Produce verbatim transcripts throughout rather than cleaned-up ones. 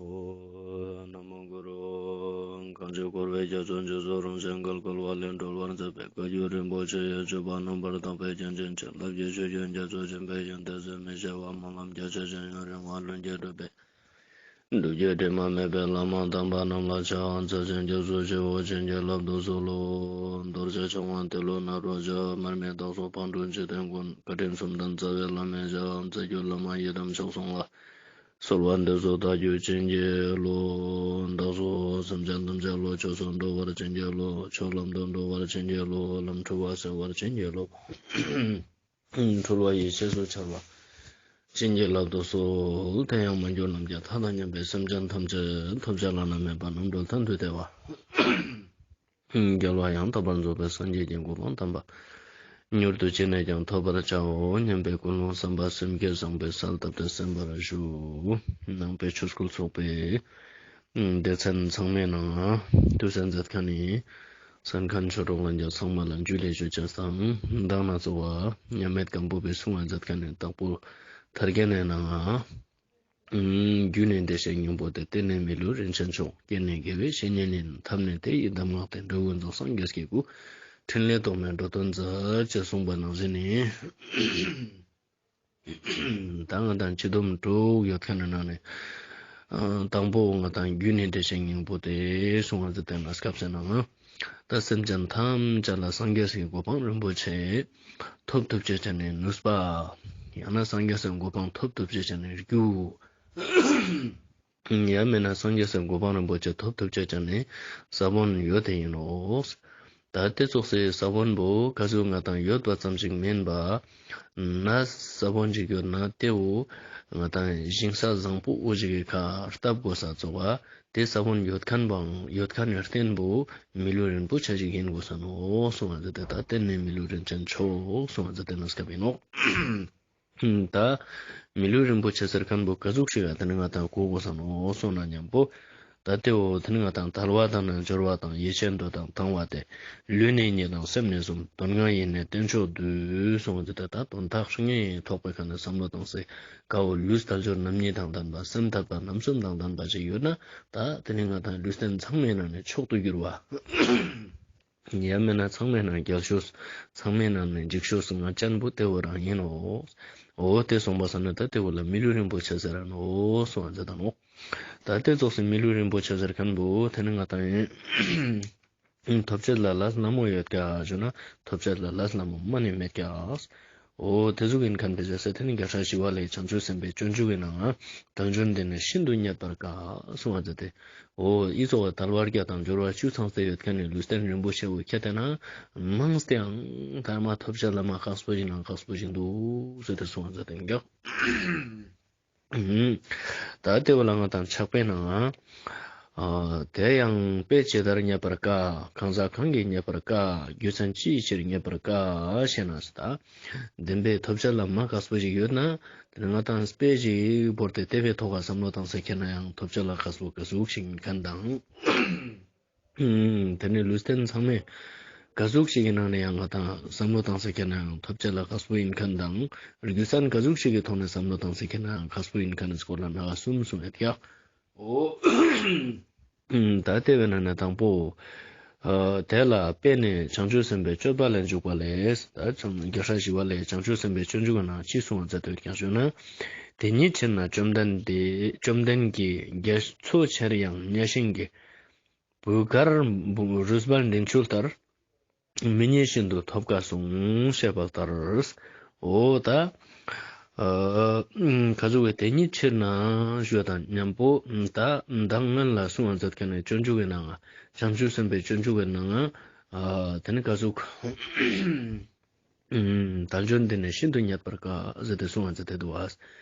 ན་མོ་གུ་རུ། གང་ཞིག་འཁོར་བའི་རྒྱ་མཚོ་འཇིགས་སུ་རུང་ཞིང་བརྒལ་དཀའ་བ་ལས་སྒྲོལ་བར་མཛད་པའི་བཀའ་བརྒྱུད་རིན་པོ་ཆེ་ཡི་སྤྱོད་པ་རྣམ་པར་དག་པའི་རྒྱན་ཅན་བྱིན་རླབས་ཀྱི་ཆུ་རྒྱུན་རྒྱ་མཚོ་ཆེན་པོའི་ཡོན་ཏན་ཟད་མི་ཤེས་པ་སྨོན་ལམ་རྒྱ་ཆེ་ཞིང་ཡུན་རིང་བ་ལྷུན་གྱིས་གྲུབ་པའི་སྒྲུབ་བརྒྱུད་དྲི་མ་མེད་པའི་བླ་མ་དམ་པ་རྣམས་ལ་ཕྱག་འཚལ་ཞིང་སྐྱབས་སུ་མཆིའོ། བྱིན་གྱིས་བརླབ་ཏུ་གསོལ་ལོ། རྡོ་རྗེ་འཆང་དབང་ཏེ་ལོ་ནཱ་རོ་ཞབས། མར་མི་དྭགས་པོ་ཕག་གྲུ་འཇིག་རྟེན་མགོན། བཀའ་དྲིན་གསུམ་ལྡན་རྩ་བའི་བླ་མའི་ཞབས། རྩ་བརྒྱུད་བླ་མ་ཡི་དམ་མཆོག་གསུམ་ལ། གསོལ་བ་འདེབས་སོ་བདག་རྒྱུད་བྱིན་གྱིས་རློབས། བདག་སོགས་སེམས་ཅན་ཐམས་ཅད་བློ་ཆོས་སུ་འགྲོ་བར་བྱིན་གྱིས་རློབས། ཆོས་ལམ་དུ་འགྲོ་བར་བྱིན་གྱིས་རློབས། ལམ་འཁྲུལ་བ་སེལ་བར་བྱིན་གྱིས་རློབས། འཁྲུལ་བ་ཡེ་ཤེས་སུ་འཆར་བར་བྱིན་གྱིས་བརླབ་ཏུ་གསོལ། དེ་ཡང་མ་གྱུར་ནམ་མཁའི་མཐའ་དང་མཉམ་པའི་སེམས་ཅན་ཐམས་ཅད་ཐོབ་བྱ་བླ་ན་མེད་པ་རྣམ་གྲོལ་གཏན་དུ་བདེ་བ། རྒྱལ་བ་ཡང་དག་པར་རྫོགས་པའི་སངས་རྒྱས་ཀྱི་གོ་འཕང་དམ་པ། མྱུར་དུ་ཅི་ནས་ཀྱང་ཐོབ་པར་བྱའོ་སྙམ་པའི་ཀུན་སློང་བསམ་པ་སེམས་བསྐྱེད་བཟང་པོའི་གསལ་བཏབ་སྟེ་གསན་པར་ཞུ། ནང་པའི་ཆོས་སྐུལ་ཚོགས་པའི་སྡེ་ཚན་ཚང་མའི་ནང་ཐུགས་གསན་མཛད་མཁན་ནི་གསན་མཁན་ཆོས་གྲོགས་ལྷན་རྒྱས་ཚང་མ་ལ་འཇུ་ལེ་ཞུ་ཅེས་དང་། མདང་ན་གཙོ་བོ་མཉམ་མེད་སྒམ་པོ་པའི་གསུང་བ་མཛད་མཁན་ནི་དྭགས་པོ་ཐར་རྒྱན་ནི་ནང་། རྒྱུ་ནི་བདེ་གཤེགས་སྙིང་པོ་སྟེ། རྟེན་ནི་མི་ལུས་རིན་ཆེན་མཆོག་རྐྱེན་ནི་དགེ་བའི་བཤེས་གཉེན་ཡིན། ཐབས་ནི་དེ་ཡི་གདམས་ངག་སྟེ། འབྲས་བུ་རྫོགས་སངས་རྒྱས་ཀྱི་སྐུ། ཕྲིན་ལས་རྟོག་མེད་འགྲོ་དོན་མཛད། ཅེས་གསུངས་པ་ནང་བཞིན་ནི། ད་ང་དང་སྤྱི་སྡོམ་དྲུག་ཡོད་མཁན་ནི་ནང་ནས། དང་པོ་ང་དང་རྒྱུ་ནི་བདེ་གཤེགས་སྙིང་པོ་སྟེ་གསུང་བ་ཟེར་ཏེ་ན་སྐབས་སུ་ནང་། ད་སེམས་ཅན་ཐམས་ཅད་ལ་སངས་རྒྱས་སི་གོ་འཕང་རིན་པོ་ཆེ་ཐོབ་ཐུབ་ཅེས་ཅན་ནི་ནུས་པ། ཡང་ན་སངས་རྒྱས་སི་གོ་འཕང་ཐོབ་ཐུབ་ཅེས་ཅན་ནི་རྒྱུ། ཡང་མིན་ན་སངས་རྒྱས་སི་གོ་འཕང་རིན་པོ་ཆེ་ཐོབ་ཐུབ་ཅེས་ཅན་ནི་ས་བོན་ཡོད་དེ་ཡིན་ནོག། ད་དེ་ཙོགས་སི་ས་བོན་པོ་ག་ཟུག་ང་དང་ཡོད་པ་ཙམ་ཞིག་མིན་པ། ན་ས་བོན་ཞིག་ཡོད་ན་དེ་བོ་ང་དང་ཞིང་ས་བཟང་པོ་བོ་ཞིག་གི་ཁར་བཏབ་དགོས་ས་ཙོགས་པ། དེ་ས་བོན་ཡོད་མཁན་བང་ཡོད་མཁན་ནི་རྟེན་པོ་མི་ལུས་རིན་པོ་ཆེ་ཞིག་ཡིན་དགོས་ས་ནོག་གསུང་བ་ཟེར་ཏེ། ད་རྟེན་ནི་མི་ལུས་རིན་ཆེན་མཆོག་གསུང་བ་ཟེར་ཏེ་ན་སྐབས་ཡིན་ནོག། ད་མི་ལུས་རིན་པོ་ཆེ་ཟེར་མཁན་པོ་ག་ཟུག་ཞིག་ཨ་དེ་ནི་ང་དང་གོ་དགོས་ས་ནོག་གསུངས་ན་མཉམ་པོ། ད་དེ་བོ་དེ་ནི་ང་དང་དལ་བ་དང་ནི་འབྱོར་བ་དང་ཡེ་ཤེས་མདོ་དང་དང་བ་སྟེ། ལུས་ནི་གཉིས་དང་སེམས་ནི་གསུམ། དོན་ལྔ་ཡིས་ནི་རྟེན་མཆོག་བསྡུས། གསུངས་ཏེ། ད་ད་དོན་དག་ངེས་ཐོག་པའི་ཁ་ནས་བསམ་བློ་བཏང་སྟེ་ག་བོ་ལུས་དལ་འབྱོར་རྣམ་གཉིས་དང་ལྡན་པ། སེམས་དད་པ་རྣམ་གསུམ་དང་ལྡན་པ་ཞིག་ཡོད་ན། ད་དེ་ནི་ང་དང་ལུས་རྟེན་ཚང་མའི་ནང་ནས་མཆོག་ཏུ་གྱུར་བ། ཡང་མིན་ན་ཚང་མའི་ནང་རྒྱལ་ཤོས། ཚང་མའི་ནང་ནས་འཇིགས་ཤོས་ང་ཅན་པོ་དེ་བོ་རང་ཡིན་ནོག། འོ་དེ་སོང་པ་ས་ན་ད་དེ་བོ་ལ་མི་ལུས་རིན་པོ་ཆེ་ཟེར་ར་ནོག་གསུང་བ་མཛད་ད་ནོག། ད་དེ་ཙོགས་སི་མི་ལུས་རིན་པོ་ཆེ་ཟེར་མཁན་པོ་དེ་ནི་ང་དང་ཡིན། ཐོབ་བྱེད་ལ་ལས་སླ་མོ་ཡོད་ཀྱག་ཞུ་ན། ཐོབ་བྱེད་ལ་ལས་སླ་མོ་མ་ནི་མེད་ཀྱག། འོ་དེ་ཟུག་ཡིན་མཁན་པའི་རྒྱལ་སྲས་དེ་ནི་རྒྱལ་སྲས་ཞི་བ་ལྷའི་བྱང་ཆུབ་སེམས་དཔའི་སྤྱོད་འཇུག་གི་ནང་ང་། དལ་འབྱོར་འདི་ནི་ཤིན་ཏུ་རྙེད་པར་དཀའ་གསུང་བ་མཛད་དེ། འོ་འི་ཙོགས་དལ་བ་བརྒྱད་དང་འབྱོར་བ་བཅུ་ཚང་སྟེ་ཡོད་མཁན་ནི་ལུས་རྟེན་རིན་པོ་ཆེ་བོ་ཁྱེར་ཏེ་ན་མང་སྟེ་ཡང་ཐ་མ་ཐོབ་བྱ་ལ་མ་ཁག་པོ་ཞིག་ནང་ཁག་པོ་ཞིག་འདུག་ཟེར་ཏེ་གསུང་བ་མཛད་དེ་འགྱོ། ད་དེ་བོ་ལ་ང་དང་ཕྱག་དཔེའི་ནང་ང་། ཨ་དེ་ཡང་དཔེ་ཇི་ལྟར་རྙེད་པར་དཀའ། གང་ཟག་གང་གིས་རྙེད་པར་དཀའ། རྒྱུ་མཚན་ཅིའི་ཕྱིར་རྙེད་པར་དཀའ་ཞེ་ན་ཟེར་ད། བདེན་པའི་ཐོབ་བྱ་ལ་མ་ཁག་པོ་ཞིག་ཡོད་ན། དེ་ནི་ང་དང་དཔེ་ཞིག་བོར་ཏེ་དེ་བོའི་ཐོག་ག་བསམ་བློ་བཏང་སྟེ་ཁྱེར་ན་ཡང་ཐོབ་བྱ་ལ་ཁག་པོ་ག་ཟུག་ཞིག་ཡིན་མཁན་དང་། ཨུམ། དེ་ནི་ལུས་རྟེན་ཚང་མའི་ག་ཟུག་ཞིག་གི་ནང་ནས་ཡང་ང་དང་བསམ་བློ་བཏང་སྟེ་ཁྱེར་ན་ཡང་ཐོབ་བྱ་ལ་ཁག་པོ་ཡིན་མཁན་དང་། རྒྱུ་མཚན་ག་ཟུག་ཞིག་གི་ཐོག་ནས་བསམ་བློ་བཏང་སྟེ་ཁྱེར་ན་ཡང་ཁག་པོ་ཡིན་མཁན་ནི་སྐོར་ལ་ན་ག་གསུམ་གསུངས་ཡོད་ཀྱག། འོ། ཨུམ། ད་དེ་བོའི་ནང་ནས་དང་པོ། ཨ་དེ་ལ་དཔེ་ནི་བྱང་ཆུབ་སེམས་དཔའི་སྤྱོད་པ་ལས་འཇུག་པ་ལས། ད་རྒྱལ་སྲས་ཞི་བ་ལྷའི་བྱང་ཆུབ་སེམས་དཔའི་སྤྱོད་འཇུག་གི་ནང་ཅི་གསུང་བ་མཛད་དེ་ཡོད་ཀྱག་ཞུ་ན། དེ་ཉིད་ཕྱིར་ན་བཅོམ་ལྡན་འདས་བཅོམ་ལྡན་གྱིས་རྒྱ་མཚོ་ཆེར་གཡེངས་གཉའ་ཤིང་གི། བུ་གར་རུས་སྦལ་འབྲིང་ཆུ་ལྟར། མི་རྙེད་ཤིན་ཏུ་ཐོབ་དཀའ་གསུངས། ཞེས་པ་ལྟར། འོ་ད། ཨ་ཁ་ཟུག་གི་དེ་ཉིད་ཕྱིར་ན་ཞུ་བ་དང་མཉམ་པོ་ད་མདང་སྔོན་ལ་གསུང་བ་མཛད་མཁན་ནི་སྤྱོད་འཇུག་གི་ནང་ང་། བྱང་ཆུབ་སེམས་དཔའི་སྤྱོད་འཇུག་གི་ནང་ང་། ཨ་དེ་ནི་ཁ་ཟུག་གི། ཨུམ། དལ་འབྱོར་འདི་ནི་ཤིན་ཏུ་རྙེད་པར་དཀའ་ཟེར་ཏེ་གསུང་བ་མཛད་དེ་འདུག་པ།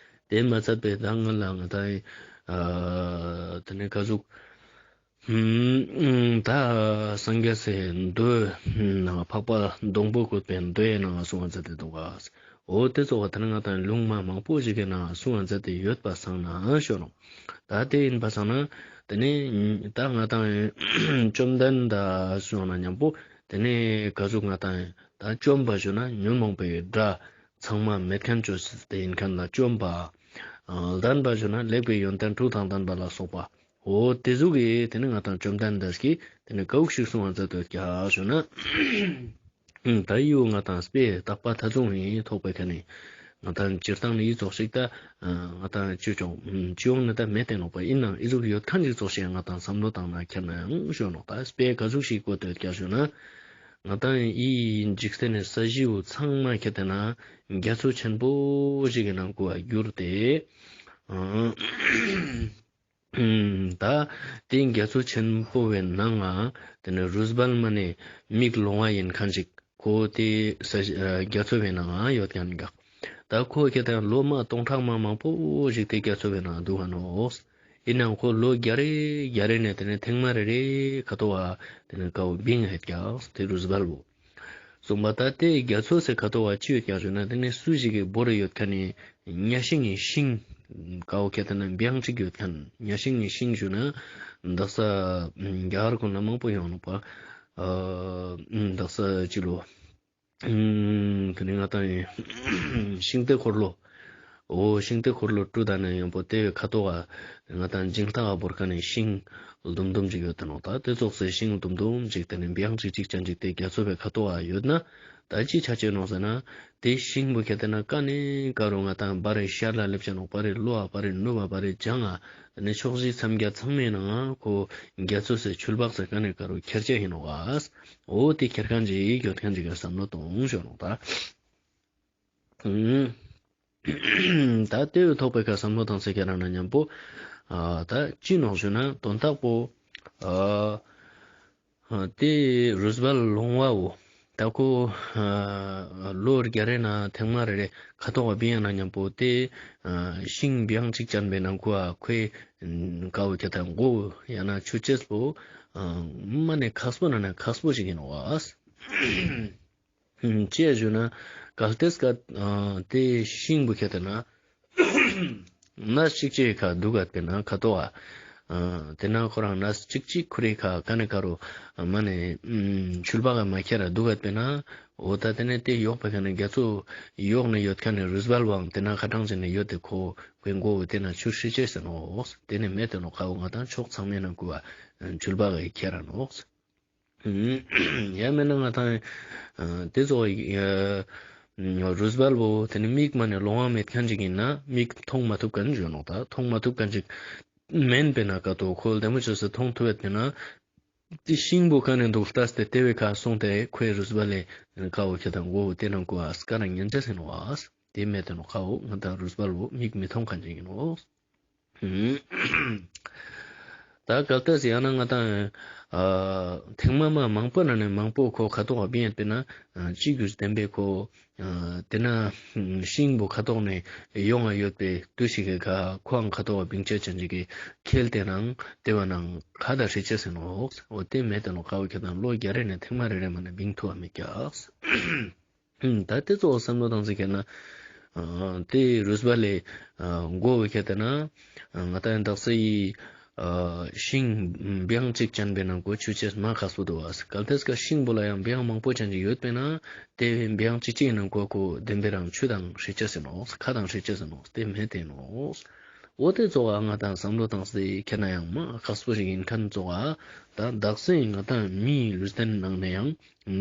དེ་མ་ཚད་པའི་མདང་སྔོན་ལ་ང་དང་ཨ་དེ་ནི་ཁ་ཟུག་གི། ཨུམ། ད་སངས་རྒྱས་སི་མདོའི་ནང་འཕགས་པ་སྡོང་པོ་བཀོད་པའི་མདོའི་ནང་གསུང་བ་མཛད་དེ་འདུག་པ། འོ་དེ་ཙོགས་པ་དེ་ནི་ང་དང་ལུང་མ་མང་པོ་ཞིག་གི་ནང་གསུང་བ་མཛད་དེ་ཡོད་པ་སང་ན་ཞུ་ནོག། ད་དེ་ཡིན་པ་སང་ན་དེ་ནི་ད་ང་དང་བཅོམ་ལྡན་འདས་གསུང་ན་མཉམ་པོ་དེ་ནི་ག་ཟུག་ང་དང་ད་བཅོམ་པ་ཞུ་ན་ཉོན་མོངས་པའི་དགྲ་ཚང་མ་མེད་མཁན་ཅོས་ཏེ་ཡིན་མཁན་ལ་བཅོམ་པ། ལྡན་པ་ཞུ་ན་ལེགས་པའི་ཡོན་ཏན་དྲུག་དང་ལྡན་པ་ལ་སོགས་པ། འོ་དེ་ཟུག་གི་དེ་ནི་ང་དང་བཅོམ་ལྡན་འདས་ཀྱིས་དེ་ནི་ཀ་ཟུག་ཞིག་གསུང་བ་མཛད་དོ་ཀྱག་ཞུ་ན། ད་ཡིའུ་ང་དང་དཔེ་རྟག་པ་ཐ་ཚུང་ཡིན་ཐོག་པའི་ཁ་ནས་ང་དང་སྤྱིར་བཏང་ནི་ཡི་ཙོགས་ཤིག་ད་ང་དང་ཅི་ཅོང་ཅི་ཡོང་ནི་ད་མེད་དེ་ནོག་པ། ཡིན་ནའང་ཨི་ཟུག་ཡོད་ཁན་ཅིག་ཙོགས་ཤིག་ང་དང་བསམ་བློ་བཏང་ན་ཁྱེར་ན་ཡང་ཞུ་ནོག་ད་དཔེ་ཀ་ཟུག་ཞིག་གོ་དོད་ཀྱག་ཞུ་ན། ང་དང་ཡི་འཇིག་རྟེན་ནི་ས་གཞི་བོ་ཚང་མ་ཁྱེར་ཏེ་ན་རྒྱ་མཚོ་ཆེན་པོ་ཞིག་གི་ནང་ཀུ་བ་གྱུར་ཏེ། ད་དེ་རྒྱ་མཚོ་ཆེན་པོ་བའི་ནང་ང་དེ་ནི་རུས་སྦལ་མ་ནི་མིག་ལོང་བ་ཡིན་ཁན་ཅིག་ཁོ་དེ་ས་རྒྱ་མཚོ་བའི་ནང་ང་ཡོད་ཁན་ག་ད་ཁོ་ཁྱེར་ཏེ་ལོ་མ་སྟོང་ཕྲག་མ་མང་པོ་ཞིག་དེ་རྒྱ་མཚོ་བའི་ནང་འདུག་ག་ནོག་ཡིན་ནའང་ཁོ་ལོ་བརྒྱ་རེ་བརྒྱ་རེ་ནས་དེ་ནི་ཐེངས་མ་རེ་རེ་ཁ་ཐོག་བ་དེ་ནི་ཀ་བོ་བིང་ཧེད་ཀྱག་དེ་རུས་སྦལ་བོ། གསུངས་པ་ད་དེ་རྒྱ་མཚོ་སེ་ཁ་ཐོག་བ་ཅི་ཡོད་ཀྱག་ཞུ་ན་དེ་ནི་སུ་ཞིག་གི་བོར་ཡོད་ཁན་ནི་གཉའ་ཤིང་ངི་ཤིང་ཀ་བོ་ཁྱེར་ཏེ་ན་བེང་ཅིག་ཡོད་ཁན། གཉའ་ཤིང་ངི་ཤིང་ཞུ་ན་དག་ས་རྒྱ་གར་ཁོ་ན་མང་པོ་ཡོང་ནོག་པ། དག་ས་ཅི་ལོ། དེ་ནི་ང་དང་ཤིང་རྟའི་འཁོར་ལོ། འོ་ཤིང་རྟའི་འཁོར་ལོ་དྲུག་དང་ནི་ཡང་པོ་དེ་བའི་ཁ་ཐོག་ག་ང་དང་འཇིང་ཐག་བོར་ཁན་ནི་ཤིང་ལྡུམ་ལྡུམ་ཅིག་ཡོད་དེ་ནོག་ད་དེ་ཙོགས་སེ་ཤིང་ལྡུམ་ལྡུམ་ཅིག་དེ་ནི་བེང་ཅིག་ཅིག་ཅན་ཅིག་དེ་རྒྱ་མཚོ་བའི་ཁ་ཐོག་ག་ཡོད་ན་ད་ཅི་ཆ་ཅེས་ནོག་ཟེར་ན། དེ་ཤིང་བོ་ཁྱེར་ཏེ་ན་ཀ་ནས་ཀ་རུ་ང་དང་བར་རི་ཤར་ལ་ལེབ་ཅེས་ནོག་བར་རི་ལོ་བ་བར་རི་ནུབ་བ་བར་རི་བྱང་ང་དེ་ནི་ཕྱོགས་བཞི་མཚམས་བརྒྱད་ཚང་མའི་ནང་ང་ཁོ་རྒྱ་མཚོ་སེ་ཆུ་ལྦག་སེ་ཀ་ནས་ཀ་རུ་ཁྱེར་ཅེས་ཡིན་ནོག་ག་འོ་དེ་ཁྱེར་ཁན་ཅིག་ཡོད་ཁན་ཅིག་ག་བསམ་བློ་གཏོང་ཞུ་ནོག་ད། ད་དེ་བའི་ཐོག་པའི་ཁ་བསམ་བློ་བཏང་སེ་ཁྱེར་ན་མཉམ་པོ། ད་ཅི་ནོག་ཞུ་ན་དོན་དག་པོ། དེ་རུས་སྦལ་ལོང་བ་བོ། ད་ཁོ་ལོ་བརྒྱ་རེ་ན་ཐེངས་མ་རེ་རེ་ཁ་ཐོག་བ་བིང་ཡ་ན་མཉམ་པོ་དེ་ཤིང་བེང་ཅིག་ཅན་པའི་ནང་ཁོ་ཁོའི་ཀ་བོ་ཁྱེར་ཏེ་མགོ་ཡང་ན་ཆུ་ཅེས་པོ་མ་ནས་ཁག་པོ་ན་ན་ཁག་པོ་ཞིག་ཡིན་ནོག་ག་ཅི་ཞུ་ན་གལ་ཏེ་ཀ་དེ་ཤིང་བོ་ཁྱེར་ཏེ་ན་ནས་ཅིག་ཅིག་ཁ་འདུག་ག་དེ་ན་ཁ་ཐོག་ག་དེ་ན་ཁོ་རང་ནས་ཅིག་ཅིག་ཁོ་རེ་ཁ་ཀ་ནས་ཀ་རུ་མ་ནས་ཆུ་ལྦག་ག་མ་ཁྱེར་ར་འདུག་ག་དེ་ན་འོ་ད་དེ་ནས་དེ་ཡོག་པའི་ཁ་ནས་རྒྱ་མཚོ་ཡོག་ནས་ཡོད་ཁན་ནི་རུས་སྦལ་བོའང་དེ་ན་ཁ་ཏང་ཅིག་ནས་ཡོད་དེ་ཁོ་ཁོའི་མགོ་བོ་དེ་ན་ཆུ་ཧྲི་ཅེས་ཟེར་ནོག་དེ་ནས་མེད་དེ་ནོག་ཁ་བོ་ང་དང་ཕྱོགས་ཚང་མའི་ནང་ཁོ་བ་ཆུ་ལྦག་ག་ཁྱེར་ར་ནོག་ཡང་མེད་ན་ང་དང་དེ་ཙོགས་རུས་སྦལ་བོ་དེ་ནི་མིག་མ་ནས་ལོང་བ་མེད་ཁན་ཅིག་ཡིན་ན་མིག་མཐོང་མ་ཐུབ་ཁན་ཞུ་ནོག་ད་མཐོང་མ་ཐུབ་ཁན་ཅིག་མེན་པས་ན་ཀ་ཏོ་ཁོ་ལྡེ་མོ་ཆོས་སེ་མཐོང་ཐུབ་ཡོད་པས་ན་དེ་ཤིང་བོ་ཀ་ནས་འདུག་ལྟས་ཏེ་དེ་བའི་ཁ་སོང་སྟེ་ཁོའི་རུས་སྦལ་ལེ་ཀ་བོ་ཁྱེར་ཏེ་མགོ་བོ་དེ་ནང་ཁོ་ཨ་སྐ་ར་ཉན་ཅེས་ཡིན་ནོག་ཨ། དེ་མེད་དེ་ནོག་ཁ་བོ་ང་དང་རུས་སྦལ་བོ་མིག་མི་མཐོང་ཁན་ཅིག་ཡིན་ནོག་ད་གལ་ཏེ་ཡང་ན་ང་དང་ཨ་ཐེངས་མ་མ་མང་པོ་ན་ནས་མང་པོ་ཁོ་ཁ་ཐོག་བ་བིང་ཡོད་པས་ན་ཅི་རྒྱུ་བདེན་པས་ཁོ་དེ་ན་ཤིང་བོ་ཁ་ཐོག་ནས་ཡོང་ང་ཡོད་པའི་དུས་ཤིག་གི་ཁ་ཁོའང་ཁ་ཐོག་བ་བིང་ཅེས་ཅན་ཅིག་གི་ཁེལ་ཏེ་ནང་དེ་བ་ནང་ཁ་དང་ཧྲི་ཅེས་ཡིན་ནོག་འོ་དེ་མེད་དེ་ནོག་ཁ་བོ་ཁྱེར་ཏེ་ན་ལོ་བརྒྱ་རེ་ནས་ཐེངས་མ་རེ་རེ་མ་ནས་བིང་ཐུབ་བ་མེད་ཀྱག་ད་དེ་ཙོགས་བསམ་བློ་བཏང་ཟེར་ཁྱེར་ན། དེ་རུས་སྦལ་ལེ་མགོ་བོ་ཁྱེར་ཏེ་ན་ང་དང་དག་ས་ཡི་ཤིང་བེང་ཅིག་ཅན་པའི་ནང་ཁོ་ཆུ་ཅེས་མ་ཁག་པོ་འདུག་ཨ། གལ་ཏེ་ཀ་ཤིང་བོ་ལ་ཡང་བེང་མང་པོ་ཅན་ཅིག་ཡོད་པས་ན་དེ་བེང་ཅིག་ཅིག་ནང་ཁོ་ཁོ་བདེན་པའི་རང་ཆུ་དང་ཧྲི་ཅེས་ཡིན་ནོག་ཁ་དང་ཧྲི་ཅེས་ཡིན་ནོག་དེ་མེད་དེ་ནོག་འོ་དེ་ཙོགས་ང་དང་བསམ་བློ་བཏང་ཟེར་ཁྱེར་ན་ཡང་མ་ཁག་པོ་ཞིག་ཡིན་ཁན་ཙོགས་ད་དག་ས་ཡི་ང་དང་མིའི་ལུས་རྟེན་ནང་ནས་ཡང་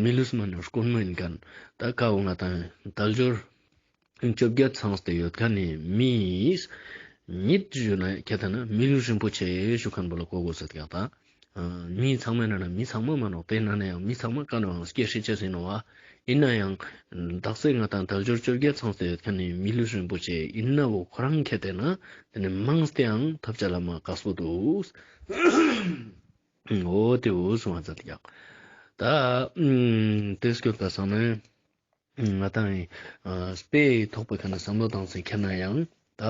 མི་ལུས་མ་ནས་དཀོན་མོ་ཡིན་ཁན་ད་ཀ་བོ་ང་དང་དལ་འབྱོར་བཅོ་བརྒྱད་ཚང་སྟེ་ཡོད་ཁན་ནི་མིས་ཉིད་ཞུ་ན་ཁྱེར་ཏེ་ན་མི་ལུས་རིན་པོ་ཆེ་ཞུ་ཁན་བོ་ལ་གོ་དགོས་ཟེར་ཀྱག་ད། མི་ཚང་མའི་ནང་ན་མི་ཚང་མ་མ་ནོག་དེ་ནང་ན་ཡང་མི་ཚང་མ་ཀ་ནས་ཡང་སྐྱེ་ཧྲི་ཅེས་ཡིན་ནོག་བ། ཡིན་ན་ཡང་དག་ས་ང་དང་དལ་འབྱོར་བཅོ་བརྒྱད་ཚང་སྟེ་ཡོད་ཁན་ནི་མི་ལུས་རིན་པོ་ཆེ་ཡིན་ན་བོ་ཁོ་རང་ཁྱེར་ཏེ་ན་དེ་ནི་མང་སྟེ་ཡང་ཐོབ་ཅེས་ལ་མ་ཁག་པོ་འདུག་འོ་དེ་འོ་གསུང་བ་མཛད་ཀྱག་ད་དེ་སྐྱོད་པ་སང་ནས། ང་དང་ཨ་དཔེ་ཐོག་པའི་ཁ་ནས་བསམ་བློ་བཏང་སེ་ཁྱེར་ན་ཡང་ད་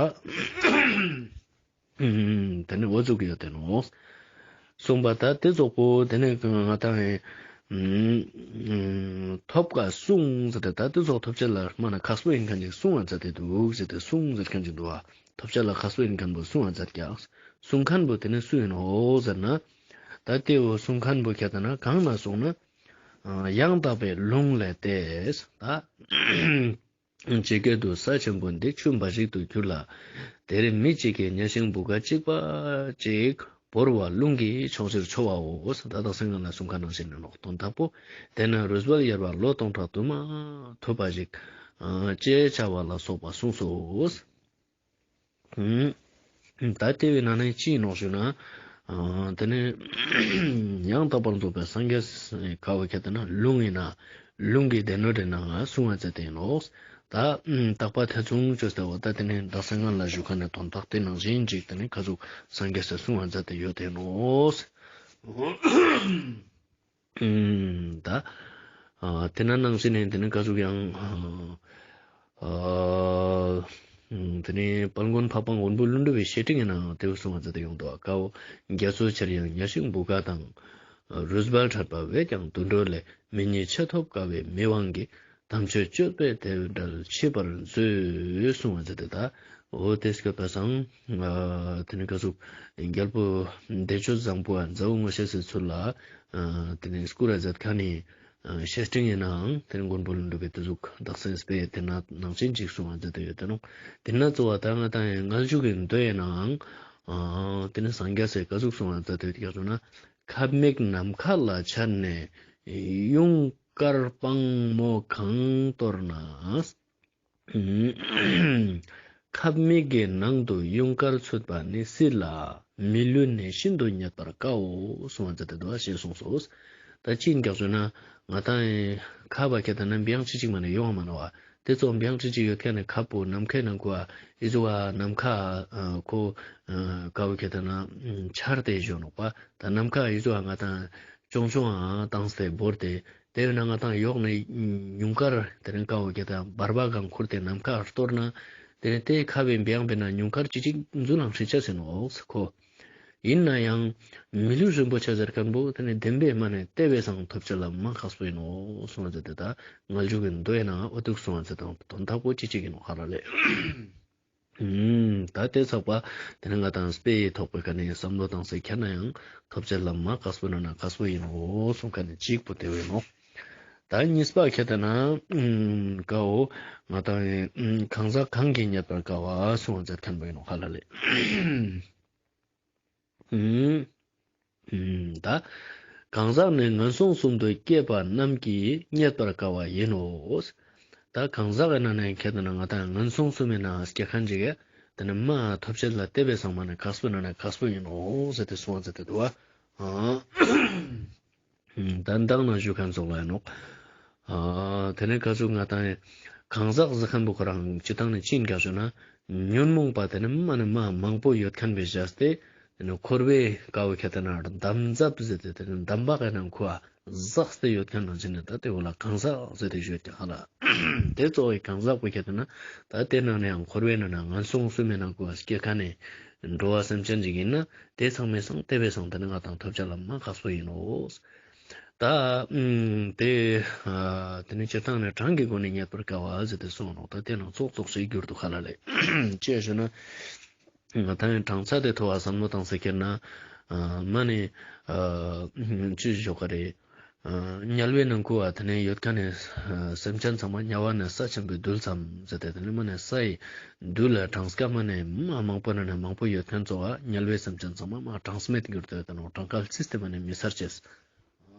དེ་ནི་འོ་ཙུག་ཡོད་དེ་ནོག་གསུངས་པ་ད་དེ་ཙོགས་པོ་དེ་ནི་ང་དང་ཨ་ཐོབ་ཀ་གསུངས་ཟེར་ཏེ་ད་དེ་ཙོགས་ཐོབ་ཅེས་ལ་མ་ན་ཁག་པོ་ཡིན་ཁན་ཅིག་གསུང་བ་མཛད་དེ་འདུག་ཟེར་ཏེ་གསུངས་ཟེར་ཁན་ཅིག་འདུག་བ། ཐོབ་ཅེས་ལ་ཁག་པོ་ཡིན་ཁན་བོ་གསུང་བ་མཛད་ཀྱག་གསུང་ཁན་བོ་དེ་ནི་སུ་ཡིན་ནོག་ཟེར་ན། ད་དེ་བོ་གསུང་ཁན་བོ་ཁྱེར་ཏེ་ན་གང་ན་གསུངས་ན། ཡང་དག་པའི་ལུང་ལས་ཏེ། ད་ ཇི་སྐད་དུ་ས་ཆེན་པོ་འདི་ཆུ་འབའ་ཞིག་ཏུ་གྱུར་ལ། དེར་མི་གཅིག་གིས་གཉའ་ཤིང་བུ་ག་གཅིག་པ་གཅིག་བོར་བ་རླུང་གིས་ཕྱོགས་བཞིར་འཕྱོ་བའོ། ད་དག་སེང་ང་ལ་གསུང་ཁན་ནང་བཞིན་ནོག། དོན་དག་པོ། དེ་ན་རུས་སྦལ་གཡར་བ་ལོ་སྟོང་ཕྲག་དུ་མ་ཐུབ་པ་ཞིག་ཨ་ཅེས་བྱ་བ་ལ་སོགས་པ་གསུངས་སོ། ཨུམ། ད་དེ་བོའི་ནང་ནས་ཅི་ནོག་ཞུ་ན། ཨ་དེ་ནས་ཡང་དག་པར་རྫོགས་པའི་སངས་རྒྱས་ཀ་བོ་ཁྱད་དེ་ན་རླུང་ཡིན་ན་རླུང་གི་སྡེ་སྣོད་དེ་ནང་གསུང་བ་མཛད་དེ་ཡིན་ནོག། ད་ཨུམ་དག་པ་ཐེ་ཚོམ་བཅོས་ཏེ་བ་ད་དེ་ནས་དག་སེང་ང་ལ་ཞུ་ཁན་ནི་དོན་དག་དེ་ནང་བཞིན་ཅིག་དེ་ནས་ཀ་ཟུག་སངས་རྒྱས་སི་གསུང་བ་མཛད་དེ་ཡོད་དེ་ཡིན་ནོག། ཨུམ། ད་ཨ་དེ་ན་ནང་བཞིན་ནས་དེ་ནས་ཀ་ཟུག་ཡང་ཨ་ཨ་ཨུམ་དེ་ནས་དཔལ་མགོན་འཕགས་པ་མགོན་པོ་ཀླུ་སྒྲུབ་པའི་བཤེས་སྤྲིང་ཡིན་ནའང་དེ་བོ་གསུང་བ་མཛད་དེ་ཡོང་འདུག། ཀ་བོ་རྒྱ་མཚོ་ཆེར་ཡང་གཉའ་ཤིང་བུ་ག་དང་། རུས་སྦལ་ཕྲད་པ་བས་ཀྱང་དུད་འགྲོ་ལས། མི་ཉིད་ཆེ་ཐོབ་དཀའ་བའི་མི་དབང་གིས། དམ་ཆོས་སྤྱོད་པས་དེ་འབྲེལ་མཆིས་པར་མཛོད། གསུང་བ་མཛད་དེ་ད། འོ་དེ་སྐད་པ་སང་ཨ་དེ་ནས་ཀ་ཟུག་རྒྱལ་པོ་བདེ་སྤྱོད་བཟང་པོ་ཨ་མཛའ་བོ་ངོ་ཤེས་སི་ཚུལ་ལ་ཨ་དེ་ནས་སྐུར་ར་མཛད་ཁན་ནི་ཨ་བཤེས་སྤྲིང་ཡིན་ནའང་དེ་ནས་མགོན་པོ་ཀླུ་སྒྲུབ་པའི་དེ་ཟུག་དག་སེང་སྤེ་དེ་ན་ནང་བཞིན་ཅིག་གསུང་བ་མཛད་དེ་ཡོད་དེ་ནོག། དེ་ན་གཙོ་བོ་ད་ང་ཏང་མངལ་འཇུག་གི་མདོ་ཡིན་ནའང་ཨ་དེ་ནས་སངས་རྒྱས་སི་ཀ་ཟུག་གསུང་བ་མཛད་དེ་ཡོད་ཀྱག་ཞུ་ན། ཁབ་མིག་ནམ་མཁའ་ལ་འཕྱར་ནས་ཡུངས་དཀར་སྤང་མོ་གང་གཏོར་ན། ཁབ་མིག་གི་ནང་དུ་ཡུངས་དཀར་ཚུད་པ་ནི་སྲིད་ལ་མི་ལུས་ནི་ཤིན་ཏུ་རྙེད་པར་དཀའོ། གསུང་བ་མཛད་དེ་འདུག་ཞེས་གསུངས་སོ། ད་ཅི་ཡིན་ཀྱག་ཞུ་ན་ང་ཏང་ཁབ་བ་ཁྱད་ད་ན་བེང་ཅི་ཅིག་མ་ནེ་ཡོང་བ་མ་ནོག་བ། དེ་ཚོ་བེང་ཅི་ཅིག་ཡོད་ཁན་ནི་ཁབ་པོ་ནམ་མཁའི་ནང་ཁུ་བ་ཨི་ཟུག་བ་ནམ་མཁའ་ཁོ་ཀ་བོ་ཁྱད་ད་ན་འཕྱར་ཏེ་ཞུ་ནོག་པ། ད་ནམ་མཁའ་ཨི་ཟུག་བ་ང་ཏང་ཅོང་ཅོང་ཨ་བཏང་སྟེ་བོར་ཏེ། དེ་བས་ན་ང་ཏང་ཡོག་ནས་ཉུངས་དཀར་དེ་རིང་ཀ་བོ་ཁྱད་དེ་འབར་བ་གང་ཁུར་ཏེ་ནམ་མཁའ་གཏོར་ན། དེ་ནས་དེ་ཁ་བའི་བེང་བེ་ན་ཉུངས་དཀར་ཅི་ཅིག་འཛུལ་ལང་ཧྲི་ཆ་ཟེར་ནོག་ཁོ། ཡིན་ན་ཡང་མི་ལུས་རིན་པོ་ཆེ་ཟེར་ཁན་བོ་དེ་ནས་བདེན་པའི་མ་ནས་དེ་བས་སང་ཐོབ་ཆ་ལ་མ་ཁག་པོ་ཡིན་ནོག་གསུང་བ་མཛད་དེ་ད་མངལ་འཇུག་གི་མདོ་ཡིན་ན་འོ་དུག་གསུང་བ་མཛད་དང་དོན་དག་པོ་ཅི་ཅིག་ཡིན་ནོག་ཧ་ལ་ལེ། ཨུམ། ད་དེ་ཚགས་པ་དེ་ནས་ང་ཏང་སྤེ་ཡི་ཐོག་པའི་ཁ་ནས་བསམ་བློ་བཏང་སེ་ཁྱེར་ན་ཡང་ཐོབ་ཆ་ལ་མ་ཁག་པོ་ན་ན་ཁག་པོ་ཡིན་ནོག་གསུང་ཁན་ནི་གཅིག་པོ་དེ་བས་ནོག། ད་གཉིས་པ་ཁྱད་དེ་ན་ཨུམ་ཀ་བོ་ང་ཏང་ཨུམ་གང་ཟག་གང་གིས་རྙེད་པར་དཀའ་བ་གསུང་བ་མཛད་ཁན་བོ་ཡིན་ནོག་ཧ་ལ་ལེ། ཨུམ། ཨུམ། ད་གང་ཟག་ནི་ངན་སོང་གསུམ་དུ་སྐྱེས་པ་རྣམས་ཀྱིས་རྙེད་པར་དཀའ་བ་ཡིན་ནོ། ད་གང་ཟག་གི་ནང་ནས་ཁྱད་དེ་ན་ང་ཏང་ངན་སོང་གསུམ་མི་ནང་སྐྱེ་ཁན་ཅིག་གི་དེ་ནི་མ་ཐོབ་ཆ་ལ་དེ་བས་སང་མ་ནས་ཁག་པོ་ན་ན་ཁག་པོ་ཡིན་ནོ་ཟེར་ཏེ་གསུང་བ་མཛད་དེ་འདུག་བ། ཨ། ད་མདང་ནང་ཞུ་ཁན་ཙོགས་ལ་ཡིན་ནོག། ཨ་དེ་ནས་ཀ་ཟུག་ང་ཏང་གང་ཟག་ཟེར་ཁན་བོ་ཁོ་རང་སྤྱི་བཏང་ནས་ཅི་ཡིན་ཀྱག་ཞུ་ན་ཉོན་མོངས་པ་དེ་ནི་མ་ནི་མ་མང་པོ་ཡོད་ཁན་བོ་བཞག་སྟེ་དེ་ནི་འཁོར་བའི་ཀ་བོ་ཁྱད་དེ་ན་འདམ་རྫབ་ཟེར་ཏེ་དེ་ནི་འདམ་བག་གི་ནང་ཁུ་བ་ཟགས་ཏེ་ཡོད་ཁན་ནང་བཞིན་ནི་ད་དེ་བོ་ལ་གང་ཟག་ཟེར་ཏེ་ཞུ་ཀྱག་ཧ་ལ། དེ་གཙོ་བོའི་གང་ཟག་པོ་ཁྱད་དེ་ན་ད་དེ་ནང་ནས་ཡང་འཁོར་བའི་ནང་ན་ངན་སོང་གསུམ་མི་ནང་ཁུ་བ་སྐྱེ་ཁན་ནི་འགྲོ་བ་སེམས་ཅན་ཅིག་ཡིན་ན་དེ་ཚང་མའི་སང་དེ་བས་སང་དེ་ནི་ང་ཏང་ཐོབ་ཆ་ལ་མ་ཁག་པོ་ཡིན་ནོ། ད་ཨུམ་དེ་ཨ་དེ་ནི་སྤྱིར་བཏང་ནས་གྲངས་ཀྱི་སྒོ་ནས་རྙེད་པར་དཀའ་བ་ཟེར་ཏེ་གསུངས་ནོག། ད་དེ་ནང་ཙོགས་ཙོགས་ཤིག་གྱུར་འདུག་ཧ་ལ་ལེ། ཅི་ཡ་ཞུ་ན་ང་ཏང་གྲངས་ཚད་དེ་ཐོག་བ་བསམ་བློ་བཏང་སེ་ཁྱེར་ན་ཨ་མ་ནི་ཨ་ཅི་ཞོག་ག་རེད། ཨ་དམྱལ་བའི་ནང་ཁུ་བ་དེ་ནས་ཡོད་ཁན་ནི་ཨ་སེམས་ཅན་ཚང་མ་དམྱལ་བ་ནི་ས་ཆེན་པོའི་རྡུལ་ཙམ་ཟེར་ཏེ་དེ་ནི་མ་ནི་སའི་རྡུལ་ལ་གྲངས་ཀ་མ་ནི་མ་མང་པོ་ན་ནི་མང་པོ་ཡོད་ཁན་ཙོགས་བ་དམྱལ་བའི་སེམས་ཅན་ཚང་མ་མ་གྲངས་མེད་གྱུར་ཏེ་ཡོད་དེ་ནོག། གྲངས་ཀ་རྩིས་ཏེ་མ་ནི་མི་ཚར་ཅེས།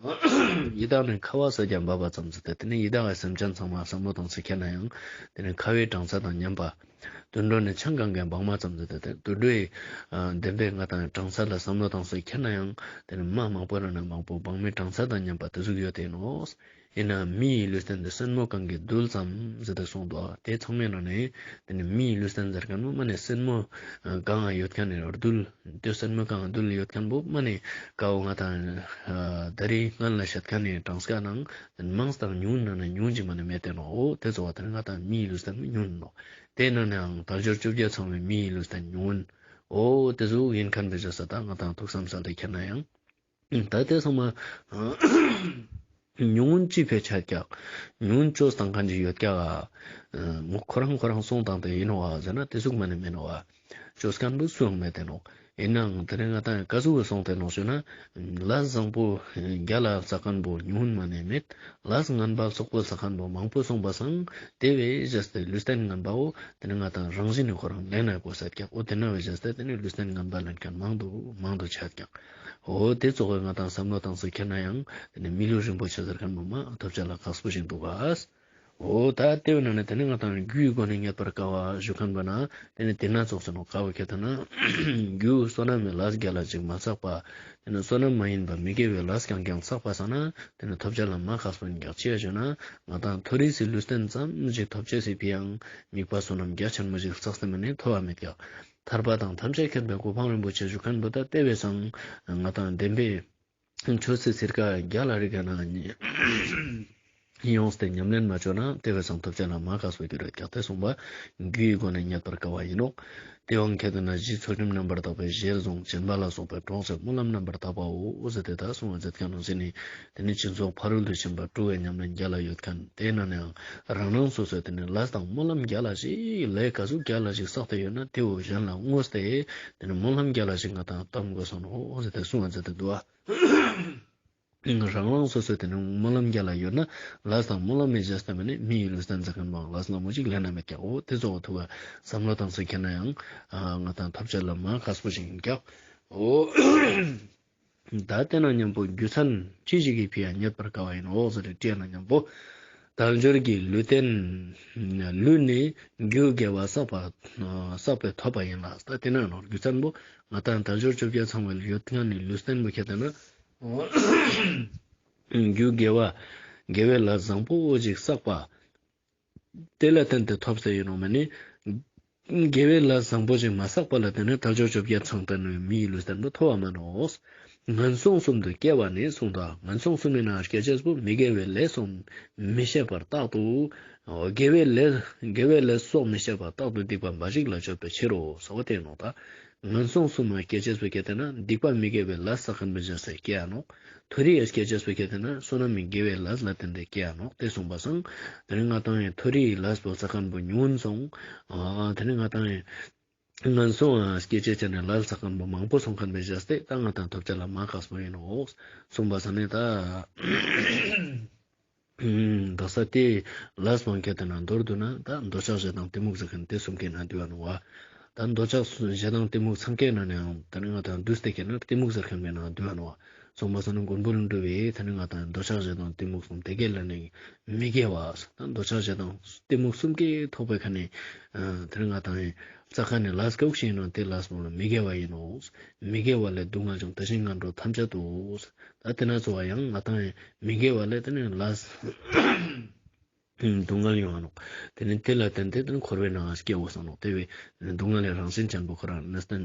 ཡི་དྭགས་ནི་ཁ་བ་ས་རྒྱ་འབབ་པ་ཙམ་ཟེར་ཏེ་དེ་ནི་ཡི་དྭགས་ཀྱི་སེམས་ཅན་ཚང་མ་བསམ་བློ་བཏང་སེ་ཁྱེར་ན་ཡང་དེ་ནི་ཁ་བའི་གྲངས་ཚད་དང་མཉམ་པ། དུད་འགྲོ་ནི་ཆང་གང་གི་སྦང་མ་ཙམ་ཟེར་ཏེ་དེ་དུད་འགྲོའི་ཨ་བདེན་པའི་ང་ཏང་གྲངས་ཚད་ལ་བསམ་བློ་བཏང་སེ་ཁྱེར་ན་ཡང་དེ་ནི་མ་མང་པོ་ན་ན་མང་པོ་སྦང་མའི་གྲངས་ཚད་དང་མཉམ་པ་དེ་ཟུག་ཡོད་དེ་ནོག། ཡིན་ན་མི་ཡི་ལུས་རྟེན་དེ་སེན་མོ་གང་གི་རྡུལ་ཙམ་ཟེར་ཏེ་གསུངས་འདུག། དེ་ཚང་མའི་ནང་ནས་དེ་ནི་མི་ཡི་ལུས་རྟེན་ཟེར་ཁན་བོ་མ་ནི་སེན་མོ་གང་ཡོད་ཁན་ནི་རྡུལ། དེ་སེན་མོ་གང་རྡུལ་ཡོད་ཁན་བོ་མ་ནི་ཀ་བོ་ང་ཏང་ཨ་ད་རེས་སྔན་ལ་བཤད་ཁན་ནི་གྲངས་ཀ་ནང་དེ་ནི་མང་སྟེ་ཉུང་ན་ན་ཉུང་ཅིག་མ་ནི་མེད་དེ་ནོག། འོ་དེ་ཚོ་བ་དེ་ནི་ང་ཏང་མི་ཡི་ལུས་རྟེན་ཉུང་ནོག། དེ་ནང་ནའང་དལ་འབྱོར་བཅོ་བརྒྱད་ཚང་བའི་མི་ཡི་ལུས་རྟེན་ཉུང་། འོ་དེ་ཟུག་ཡིན་ཁན་བོ་བཞག་ས་ད་ང་ཏང་ཐུགས་བསམ་གསལ་ཏེ་ཁྱེར་ན་ཡང་། ད་དེ་ཚང་མ་ཉུང་ངུན་ཅི་ཕེ་ཆ་ཀྱག། ཉུང་ངུན་བཅོས་བཏང་ཁན་ཅིག་ཡོད་ཀྱག་ག། མོ་ཁོ་རང་ཁོ་རང་སོང་བཏང་སྟེ་ཡིན་ནོག་ག་ཟེར་ན་དེ་ཟུག་མ་ནི་མེད་ནོག་ག། བཅོས་ཁན་བོ་སུའང་མེད་དེ་ནོག། ཡིན་ནའང་དེ་ནས་ང་ཏང་ག་ཟུག་གི་སོང་སྟེ་ནོག་ཞུ་ན། ལས་བཟང་པོ་རྒྱལ་ལ་ལ་ས་མཁན་པོ་ཉུང་ངུན་མ་ནས་མེད། ལས་ངན་པ་ཙོག་པོ་ལ་ས་མཁན་པོ་མང་པོ་སོང་པ་སང་། དེ་བས་བྱས་ཏེ་ལུས་རྟེན་ངན་པ་བོ་དེ་ནས་ང་ཏང་རང་བཞིན་ནི་ཁོ་རང་ལེན་ན་དགོས་ས་ཀྱག། འོ་དེ་ན་བས་བྱས་ཏེ་དེ་ནས་ལུས་རྟེན་ངན་པ་ལེན་མཁན་མང་དུ་མང་དུ་ཆ་ཀྱག། འོ་དེ་ཙོགས་ང་ཏང་བསམ་བློ་བཏང་སྟེ་ཁྱེར་ན་ཡང་དེ་ནས་མི་ལུས་རིན་པོ་ཆེ་ཟེར་མཁན་པོ་མ་ཐོབ་བྱ་ལ་ཁག་པོ་ཞིག་འདུག་ག། འོ་ད་དེ་བས་ན་ནི་དེ་ནི་ང་ཏང་རྒྱུའི་སྒོ་ནས་རྙེད་པར་དཀའ་བ་ཞུ་མཁན་པ་ན། དེ་ནི་དེ་ན་ཙོགས་སེ་ནོག། དཀའ་བ་ཁྱེར་ཏེ་ན་རྒྱུ་བསོད་ནམས་མེད་ལས་རྒྱལ་ལ་ཅིག་མ་བསགས་པ། དེ་ནི་བསོད་ནམས་མ་ཡིན་པ་མི་དགེ་བའི་ལས་རྐྱང་རྐྱང་བསགས་པ་སང་ན་དེ་ནི་ཐོབ་བྱ་ལ་མ་ཁག་པོ་ཡིན་ཀྱག། ཅི་ཡ་ཞུ་ན་ང་ཏང་མཐོ་རིས་སི་ལུས་རྟེན་ཙམ་ཞིག་ཐོབ་ཅེས་སི་ཕི་ཡང་དམིགས་པ་བསོད་ནམས་རྒྱ་ཆེན་མོ་ཞིག་བསགས་ཏེ་མ་ནི་ཐོབ་བ་མེད་ཀྱག། ཐར་པ་དང་ཐམས་ཅད་མཁྱེན་པའི་གོ་འཕང་རིན་པོ་ཆེ་ཞུ་མཁན་པོ་ད་དེ་བས་སང་ང་ཏང་བདེན་པའི་ཆོས་སི་ཚིར་ཀ་རྒྱ་ལ་རི་ཀ་ན་ཡོངས་ཏེ་ཉམས་ལེན་མ་བཅོ་ན་དེ་བས་སང་ཐོབ་བྱ་ལ་མ་ཁག་པོ་འགྱུར་རེད་ཀྱག། དེ་གསུངས་པ་རྒྱུའི་སྒོ་ནས་རྙེད་པར་དཀའ་བ་ཡིན་ནོག། དེའང་ཁྱེར་ཏེ་ན་གཞི་ཚུལ་ཁྲིམས་རྣམ་པར་དག་པའི་ཞལ་གསུང་སྦྱིན་པ་ལ་སོགས་པའི་གྲོགས་སུ་སྨོན་ལམ་རྣམ་པར་དག་པའོ་ཟེར་ཏེ་ད་གསུངས་པ་མཛད་མཁན་ནང་བཞིན་ནི་དེ་ནི་སྦྱིན་སོགས་ཕ་རོལ་ཏུ་ཕྱིན་པ་སྤྲོ་བའི་ཉམས་ལེན་རྒྱ་ལ་ཡོད་མཁན། དེ་ན་ནའང་རང་རང་སོ་སོའི་དེ་ནི་ལས་དང་སྨོན་ལམ་རྒྱ་ལ་ཞིག་ལས་ག་ཟུག་རྒྱ་ལ་ཞིག་བསགས་ཏེ་ཡོད་ན་དེ་བོ་གཞན་ལ་བསྔོས་ཏེ་དེ་ནི་སྨོན་ལམ་རྒྱ་ལ་ཞིག་ང་ཏང་བཏང་དགོས་སོ་ནོག་ཟེར་ཏེ་གསུངས་པ་མཛད་དེ་འདུག་བ། རང་རང་སོ་སོའི་དེ་ནི་སྨོན་ལམ་རྒྱ་ལ་ཡོད་ན་ལས་དང་སྨོན་ལམ་མི་བྱས་ཏེ་མ་ནི་མི་ཡི་ལུས་རྟེན་ཟེར་མཁན་པོའང་ལས་སླ་མོ་ཅིག་ལེན་ན་མེད་ཀྱག། འོ་དེ་ཚོ་ཐུགས་བསམ་བློ་བཏང་སྟེ་ཁྱེར་ན་ཡང་ང་ཏང་ཐོབ་བྱ་ལ་མ་ཁག་པོ་ཞིག་ཡིན་ཀྱག། འོ་ད་དེ་ན་མཉམ་པོ་རྒྱུ་མཚན་ཅི་ཞིག་གི་ཕི་ཡ་རྙེད་པར་དཀའ་བ་ཡིན་ནོག་ཟེར་ཏེ་དྲིས་ན་མཉམ་པོ་དལ་འབྱོར་གྱི་ལུས་རྟེན་ལུས་ནི་རྒྱུ་དགེ་བ་བསགས་པ་བསགས་པས་ཐོབ་པ་ཡིན་ལ། ད་དེ་ན་ནོག་རྒྱུ་མཚན་པོ་ང་ཏང་དལ་འབྱོར་བཅོ་བརྒྱད་ཚང་བའི་ཡོད་མཁན་ནི་ལུས་རྟེན་པོ་ཁྱེར་ཏེ་ན། རྒྱུ་དགེ་བ་དགེ་བའི་ལས་བཟང་པོ་ཞིག་བསགས་པ། དེ་ལ་བརྟེན་ཏེ་ཐོབ་སྟེ་ཡིན་ནོག་མ་ནི། དགེ་བའི་ལས་བཟང་པོ་ཞིག་མ་བསགས་པ་ལ་བརྟེན་ནས་དལ་འབྱོར་བཅོ་བརྒྱད་ཚང་སྟེ་ནི་མི་ཡི་ལུས་རྟེན་པོ་ཐོབ་པ་མ་ནོག། ངན་སོང་གསུམ་དུ་སྐྱེ་བ་ནི་གསུངས་དང་། ངན་སོང་གསུམ་མི་ནང་སྐྱེ་ཅེས་པོ་མི་དགེ་བའི་ལས་གསུམ་མི་བྱེད་པར་རྟག་ཏུ། དགེ་བའི་ལས་དགེ་བའི་ལས་སོགས་མི་བྱེད་པར་རྟག་ཏུ་སྡིག་པ་འབའ་ཞིག་ལ་སྤྱོད་པའི་ཕྱིར་རོ་ཟེར་བ་དེ་ནོག་ད། ངན་སོང་གསུམ་མ་སྐྱེ་ཅེས་པོ་ཁྱེར་ཏེ་ན་སྡིག་པ་མི་དགེ་བའི་ལས་བསགས་མཁན་པོ་བྱས་ཏེ་སྐྱེ་ཡ་ནོག། མཐོ་རིས་སྐྱེ་ཅེས་པོ་ཁྱེར་ཏེ་ན་བསོད་ནམས་མི་དགེ་བའི་ལས་ལ་བརྟེན་ཏེ་སྐྱེ་ཡ་ནོག། དེ་གསུངས་པ་སང་དེ་ནི་ང་ཏང་ཡང་མཐོ་རིས་ལས་པོ་བསགས་མཁན་པོ་ཉུང་སོང་། དེ་ནི་ང་ཏང་ཡང་ངན་སོང་སྐྱེ་ཅེས་ཅན་ནི་ལས་བསགས་མཁན་པོ་མང་པོ་སོང་མཁན་པོ་བྱས་ཏེ་ད་ང་ཏང་ཐོབ་བྱ་ལ་མ་ཁག་པོ་ཡིན་ནོག་གསུངས་པ་སང་ནི་ད། ཨུམ། ད་ས་དེ་ལས་པོ་ཁྱེར་ཏེ་ན་མདོར་བསྡུ་ན་ད་འདོད་ཆགས་ཞེ་སྡང་གཏི་མུག་ཟེར་མཁན་དེ་གསུམ་ཀའི་ནང་འདུ་བ་ནོག་བ། ད་འདོད་ཆགས་ཞེ་སྡང་གཏི་མུག་ཚང་ཀའི་ནང་ནའང་ད་ནི་ང་ཏང་བསྡུས་ཏེ་ཁྱེར་ན་གཏི་མུག་ཟེར་མཁན་པོའི་ནང་འདུ་བ་ནོག་བ། གསུངས་པ་སང་ནི་མགོན་པོ་ཀླུ་སྒྲུབ་པས་ད་ནི་ང་ཏང་འདོད་ཆགས་ཞེ་སྡང་གཏི་མུག་གསུམ་དེ་ཀའི་ལ་ནི་མི་དགེ་བ། ད་འདོད་ཆགས་ཞེ་སྡང་གཏི་མུག་གསུམ་ཀའི་ཐོག་པའི་ཁ་ནས་ད་ནི་ང་ཏང་ཡང་བསགས་མཁན་ནི་ལས་ག་ཟུག་ཞིག་ཡིན་ནོག་དེ་ལས་པོ་ལ་མི་དགེ་བ་ཡིན་ནོག། མི་དགེ་བ་ལས་སྡུག་བསྔལ་འབྱུང་། དེ་བཞིན་ངན་འགྲོ་ཐམས་ཅད་དུ། ད་དེ་ན་ཚོ་བ་ཡང་ང་ཏང་མི་དགེ་བ་ལས་དེ་ནི་ལས་སྡུག་བསྔལ་ཡོང་ང་ནོག། དེ་ནི་དེ་ལ་བརྟེན་ཏེ་དེ་ནི་འཁོར་བའི་ནང་སྐྱེ་འོ་ས་ནོག། དེ་བས་སྡུག་བསྔལ་ལས་རང་བཞིན་ཅན་པོ་ཁོ་རང་ནི་སྟན་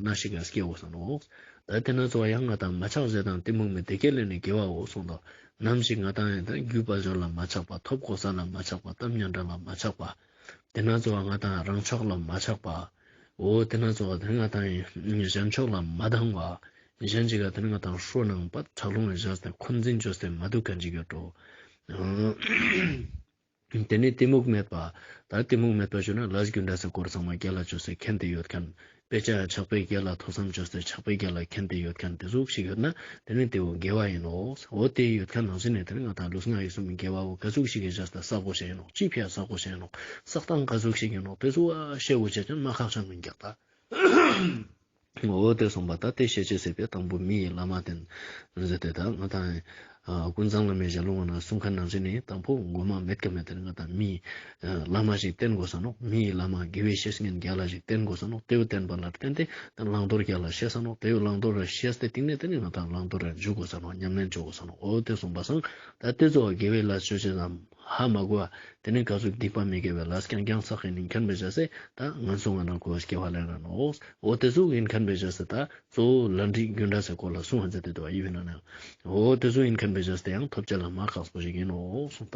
ན་ཞིག་ག་སྐྱེ་འོ་ས་ནོག། ད་དེ་ན་ཚོ་བ་ཡང་ང་ཏང་མ་ཆགས་ཞེ་སྡང་གཏི་མུག་མེད་དེ་ཀའི་ལས་ནི་དགེ་བ་འོ་གསུངས་དོ། ནམ་ཞིག་ང་ཏང་ཡང་ད་རྒྱུ་དཔལ་འབྱོར་ལ་མ་ཆགས་པ། ཐོབ་གོ་ས་ལ་མ་ཆགས་པ། གཏམ་སྙན་གྲགས་ལ་མ་ཆགས་པ། དེ་ན་ཚོ་བ་ང་ཏང་རང་ཕྱོགས་ལ་མ་ཆགས་པ། འོ་དེ་ན་ཚོ་བ་དེ་ང་ཏང་ཡང་གཞན་ཕྱོགས་ལ་མ་སྡང་བ། གཞན་ཅིག་ག་དེ་ནི་ང་ཏང་ཧྲོ་ནང་པ་ཁྲག་རླུང་བཞག་སྟེ་འཁོན་འཛིན་བཅོས་ཏེ་མ་འདུག་མཁན་ཅིག་ཡོད་འགྲོ། དེ་ནི་གཏི་མུག་མེད་པ། ད་གཏི་མུག་མེད་པ་ཞུ་ན་ལས་རྒྱུ་འབྲས་སི་སྐོར་ཚང་མ་རྒྱ་ལ་བཅོས་ཏེ་མཁྱེན་ཏེ་ཡོད་མཁན། དཔེ་ཆ་ཆགས་པའི་རྒྱ་ལ་ཐོས་བསམ་བཅོས་ཏེ་ཆགས་པའི་རྒྱ་ལ་མཁྱེན་ཏེ་ཡོད་མཁན་དེ་ཟུག་ཞིག་ཡོད་ན་དེ་ནི་དེ་བོ་དགེ་བ་ཡིན་ནོག། འོ་དེ་ཡོད་མཁན་ནང་བཞིན་ནི་དེ་ནི་ང་ཏང་ལུས་ངག་ཡིད་གསུམ་གྱི་དགེ་བ་བོ་ག་ཟུག་ཞིག་གི་བྱས་ཏེ་བསགས་དགོས་ཤེས་ཡིན་ནོག། ཅི་ཕི་ཡ་བསགས་དགོས་ཤེས་ཡིན་ནོག། བསགས་སྟངས་ག་ཟུག་ཞིག་ཡིན་ནོག། དེ་ཚོ་བ་ཤེས་དགོས་ཤེས་ཅན་མ་ཁག་ཅན་མིན་ཀྱག་ད། འོ་དེ་གསུངས་པ་ད་དེ་ཤེས་ཅེས་ཟེར་བའི་དང་པོ་མི་ཡི་བླ་མ་བསྟེན་ཟེར་ཏེ་ད་ང་ཏང་ཀུན་བཟང་བླ་མའི་ཞལ་ལུང་ནང་གསུང་མཁན་ནང་བཞིན་ནི་དང་པོ་མགོ་མ་མེད་ཀ་མེད་དེ་ང་ཏང་མི་བླ་མ་ཞིག་བསྟེན་དགོས་ས་ནོག། མི་ཡི་བླ་མ་དགེ་བའི་བཤེས་གཉེན་རྒྱ་ལ་ཞིག་བསྟེན་དགོས་ས་ནོག། དེ་བོ་བསྟེན་པ་ལ་བརྟེན་ཏེ་ད་བླང་དོར་རྒྱ་ལ་ཤེས་ས་ནོག། དེ་བོ་བླང་དོར་ཤེས་ཏེ་སྟིང་ནས་དེ་ནི་ང་ཏང་བླང་དོར་འཇུག་དགོས་ས་ནོག། ཉམས་ལེན་བཅོ་དགོས་ས་ནོག། འོ་དེ་གསུངས་པ་སང་ད་དེ་ཚོ་དགེ་བའི་ལས་ཅོ་ཅེས་ཙམ་ཧ་མ་གོ་བ། དེ་ནི་ག་ཟུག་སྡིག་པ་མི་དགེ་བའི་ལས་རྐྱང་རྐྱང་བསགས་ཡིན་མཁན་པོ་བྱས་ཏེ་ད་ངན་སོང་ང་ནང་ཁོ་སྐྱེ་བ་ལེན་ན་ནོག། འོ་དེ་ཟུག་ཡིན་མཁན་པོ་བྱས་ཏེ་ད་གཙོ་བོ་ལས་འབྲས་རྒྱུ་འབྲས་སི་སྐོར་ལ་གསུངས་ཧ་མཛད་དེ་འདུག་པ་ཡིན་ན་ནའང་འོ་དེ་ཟུག་ཡིན་མཁན་པོ་བྱས་ཏེ་ཡང་ཐོབ་བྱ་ལ་མ་ཁག་པོ་ཞིག་ཡིན་ནོག་གསུངས། ད་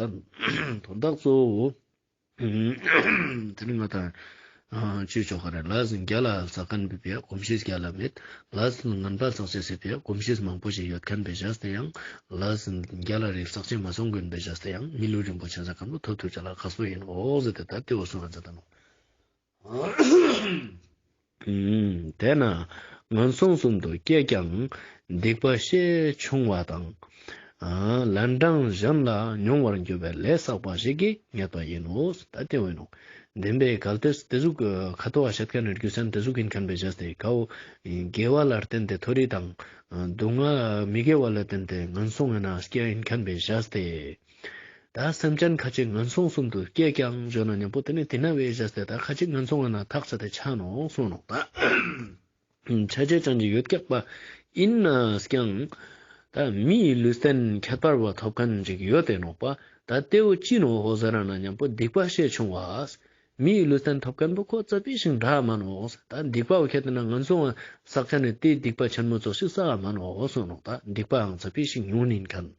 དོན་དག་གཙོ་བོ་དེ་ནི་ང་ཏང་ཅི་ཆོག་ག་རེ་ལས་རྒྱ་ལ་བསགས་མཁན་པོའི་ཕི་ཡ་གོམས་གཤིས་རྒྱ་ལ་མེད། ལས་ངན་པ་བསགས་ཅེས་སི་ཕི་ཡ་གོམས་གཤིས་མང་པོ་ཞིག་ཡོད་མཁན་པོ་བྱས་ཏེ་ཡང་ལས་རྒྱ་ལ་རེ་བསགས་ཅེས་མ་སོང་མཁན་པོ་བྱས་ཏེ་ཡང་མི་ལུས་རིན་པོ་ཆེ་ཟེར་མཁན་པོ་ཐོབ་ཐུབ་བྱ་ལ་ཁག་པོ་ཡིན་ནོག་ཟེར་ཏེ་ད་དེ་བོ་གསུངས་ཧ་མཛད་ད་ནོག། དེ་ན་ ངན་སོང་གསུམ་དུ་སྐྱེས་ཀྱང་སྡིག་པ་ཤས་ཆུང་བ་དང་། ལན་གྲངས་གཞན་ལ་མྱོང་བར་འགྱུར་བའི་ལས་བསགས་པ་ཞིག་གིས་རྙེད་པ་ཡིན་ནོ། ད་དེ་བོ་ཡིན་ནོ། བདེན་པའི་གལ་ཏེ་དེ་ཟུག་ཁ་ཐོག་བཤད་མཁན་ནི་རྒྱུ་མཚན་དེ་ཟུག་ཡིན་མཁན་པའི་བྱས་ཏེ་ཀ་བོ་དགེ་བ་ལ་བརྟེན་ཏེ་མཐོ་རིས་དང་། སྡུག་བསྔལ་མི་དགེ་བ་ལ་བརྟེན་ཏེ་ངན་སོང་ངི་ནང་སྐྱེ་ཡིན་མཁན་པའི་བྱས་ཏེ། ད་སེམས་ཅན་ཁ་ཅིག་ངན་སོང་གསུམ་དུ་སྐྱེས་ཀྱང་ཞུ་ན་མཉམ་པོ་དེ་ནི་དེ་ན་བའི་བྱས་ཏེ་ད་ཁ་ཅིག་ངན་སོང་ངི་ནང་ཐག་ཆད་དེ་ཆ་ནོག་གསུངས་ནོག་ད། ཆ་ཆེ་ཅན་ཅིག་ཡོད་ཀྱག་པ་ཡིན་ན་ཀྱང་། ད་མིའི་ལུས་རྟེན་ཁྱད་པར་བ་ཐོབ་མཁན་ཅིག་ཡོད་དེ་ནོག་པ། ད་དེ་བོ་ཅི་ནོག་ཧོ་ཟེར་ན་མཉམ་པོ་སྡིག་པ་ཤས་ཆུང་བ། མིའི་ལུས་རྟེན་ཐོབ་མཁན་པོ་ཁོ་ཙ་པིག་ཞིག་འདྲ་མ་ནོག་ད་སྡིག་པ་བོ་ཁྱད་དེ་ན་ངན་སོང་བསགས་མཁན་ནི་དེ་སྡིག་པ་ཆེན་མོ་ཙོགས་ཤིག་བསགས་མ་ནོག་གསུངས་ནོག་ད་སྡིག་པའང་ཙ་པིག་ཞིག་ཉུང་ནིན་མཁན།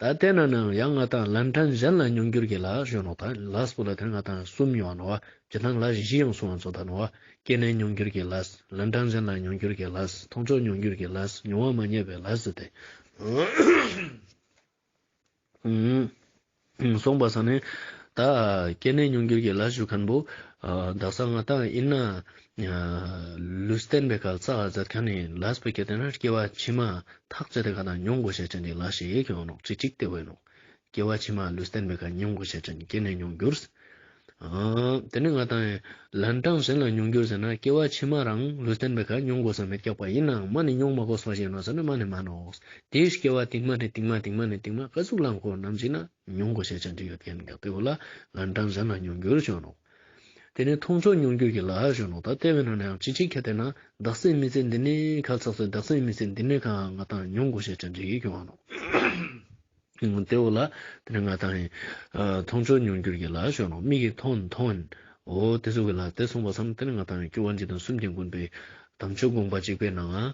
ད་དེ་ན་ནང་ཡང་ང་དང་ལན་གྲངས་གཞན་ལ་མྱོང་འགྱུར་གྱི་ལས་ཞུ་ནོག་ད་ལས་པོ་ལ་དེ་ང་དང་གསུམ་ཡོང་ནོག་བ། ཇི་ལྟར་ལས་བཞི་ཡང་གསུངས་པ་ཙོགས་ད་ནོག་བ། སྐྱེས་ནས་མྱོང་འགྱུར་གྱི་ལས། ལན་གྲངས་གཞན་ལ་མྱོང་འགྱུར་གྱི་ལས། མཐོང་ཆོས་མྱོང་འགྱུར་གྱི་ལས། མྱོང་བ་མ་རྙེད་པའི་ལས་ཟེར་ཏེ། གསུངས་པ་ས་ནི། ད་སྐྱེས་ནས་མྱོང་འགྱུར་གྱི་ལས་ཞུ་མཁན་པོ། ད་ས་ང་དང་ཡིན་ན། ལུས་རྟེན་པའི་ཁ་ལ་བསགས་མཛད་མཁན་ནི་ལས་པོ་ཁྱད་དེ་ན་སྐྱེ་བ་ཕྱི་མ་ཐག་ཆད་དེ་ཁ་དང་མྱོང་དགོས་ཤེས་ཅན་གྱི་ལས་ཤིག་ཡོང་ནོག་ཅིག་ཅིག་དེ་བོ་ཡིན་ནོག་སྐྱེ་བ་ཕྱི་མ་ལུས་རྟེན་པའི་ཁ་མྱོང་དགོས་ཤེས་ཅན་སྐྱེས་ནས་མྱོང་འགྱུར། དེ་ནི་ང་དང་ལན་གྲངས་གཞན་ལ་མྱོང་འགྱུར་ཟེར་ན་སྐྱེ་བ་ཕྱི་མ་རང་ལུས་རྟེན་པའི་ཁ་མྱོང་དགོས་ས་མེད་ཀྱག་པ་ཡིན་ནའང་མ་ནི་མྱོང་མ་དགོས་པ་ཞིག་ཡིན་ནོག་ཟེར་ན་མ་ནི་མ་ནོག་དེའི་སྐྱེ་བ་རྟིང་མ་ནི་རྟིང་མ་རྟིང་མ་ནི་རྟིང་མ་ག་ཟུག་ལ་འཁོར་ནམ་ཞིག་ན་མྱོང་དགོས་ཤེས་ཅན་ཅིག་ཡོད་མཁན་ཀྱག་དེ་བོ་ལ་ལན་གྲངས་གཞན་ལ་མྱོང་འགྱུར་ཞུ་ནོག་དེ་ནས་མཐོང་ཆོས་མྱོང་འགྱུར་གྱི་ལས་ཞུ་ནོག་ད་དེ་བས་ན་ནའང་ཅི་ཅིག་ཁྱད་དེ་ན་བདག་སྲིད་མི་ཚེ་འདི་ནས་ཁ་ལ་བསགས་སོ་བདག་སྲིད་མི་ཚེ་འདི་ནས་ཁ་ང་དང་མྱོང་དགོས་ཤེས་ཅན་ཅིག་ཡོང་ནོག་དེ་བོ་ལ་དེ་ནས་ང་དང་མཐོང་ཆོས་མྱོང་འགྱུར་གྱི་ལས་ཞུ་ནོག་མིག་གིས་མཐོང་མཐོང་འོ་དེ་ཚོ་གི་ལ་དེ་གསུངས་པ་སང་དེ་ནས་ང་དང་སྐྱོབ་པ་འཇིག་རྟེན་གསུམ་གྱི་མགོན་པོའི་དམ་ཆོས་དགོངས་པ་གཅིག་པའི་ནང་ང་།